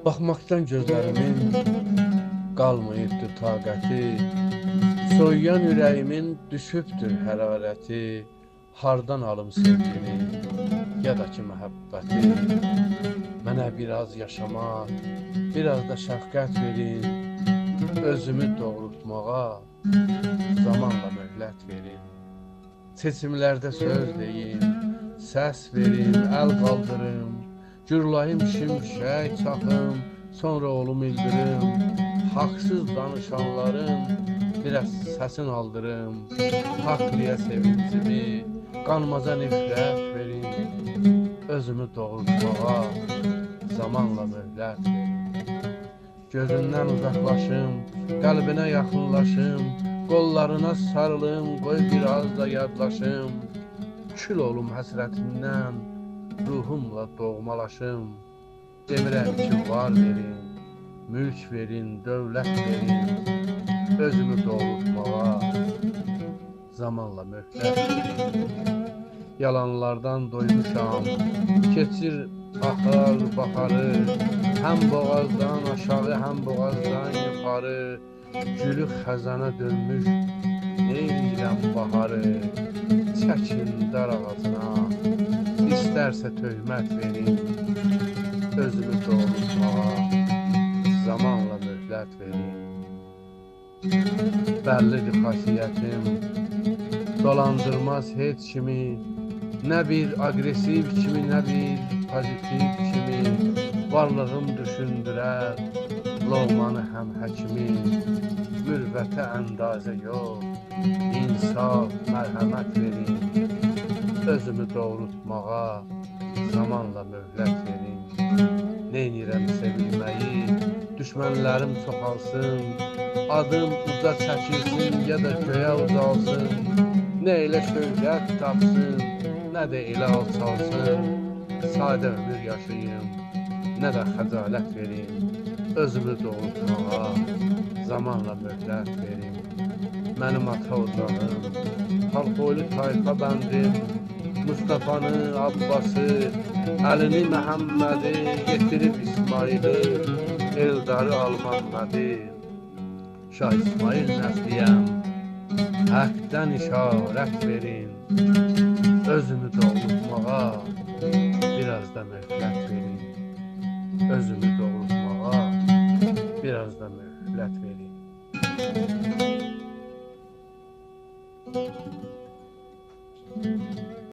Baxmaqdan gözlərimin qalmayıbdır taqəti, soyuyan ürəyimin düşübdür hərarəti. Hardan alım sevgini, ya da ki məhəbbəti? Mənə biraz yaşamaq, biraz da şəfqət verin. Özümü doğrultmağa zamanla möhlət verin. Seçimlərdə söz deyim, səs verin, əl qaldırım. Gürlayım şimşək çaxım, sonra olum ildırım. Haqsız danışanların biraz səsin aldırım. Haqlıya sevincimi, qanmaza nifrət verin. Özümü doğrultmağa zamanla möhlət verin. Gözündən uzaqlaşım, qəlbinə yaxınlaşım, qollarına sarılım, qoy biraz da yadlaşım. Kül olum həsrətindən, ruhumla doğmalaşım. Demirəm ki, var verin, mülk verin, dövlət verin. Özümü doğrultmağa zamanla möhlət verin. Yalanlardan doymuşam, keçir axar baxarı, həm boğazdan aşağı, həm boğazdan yuxarı. Gülü xəzana dönmüş, neyləyirəm baharı? Çəkin dar ağacına, istərsə töhmət verin. Özümü doğrultmağa zamanla möhlət verin. Bəllidir xasiyyətim, dolandırmaz heç kimi, nə bir aqressiv kimi, nə bir pozitiv kimi. Varlığım düşündürər Loğmanı həm həkimi. Mürvətə əndazə yox, insaf, mərhəmət verin. Özümü doğrultmağa zamanla möhlət verin. Neynirəm sevilməyi, düşmənlərim çoxalsın, adım uca çəkilsin ya da göyə ucalsın. Nə elə şöhrət tapsın, nə də elə alçalsın. Sadə ömür yaşayım, nə də xəcalət verin. Özümü doğrultmağa zamanla möhlət verin. Mənim ata ocağım, Xalxoylu tayfa bəndim. Mustafanı, Abbası, Əlini, Məhəmmədi, yetirib İsmaili, Eldarı, Almanmədi. Şah İsmail nəsliyəm, həqdən işarət verin. Özümü doğrultmağa biraz da möhlət verin. Özümü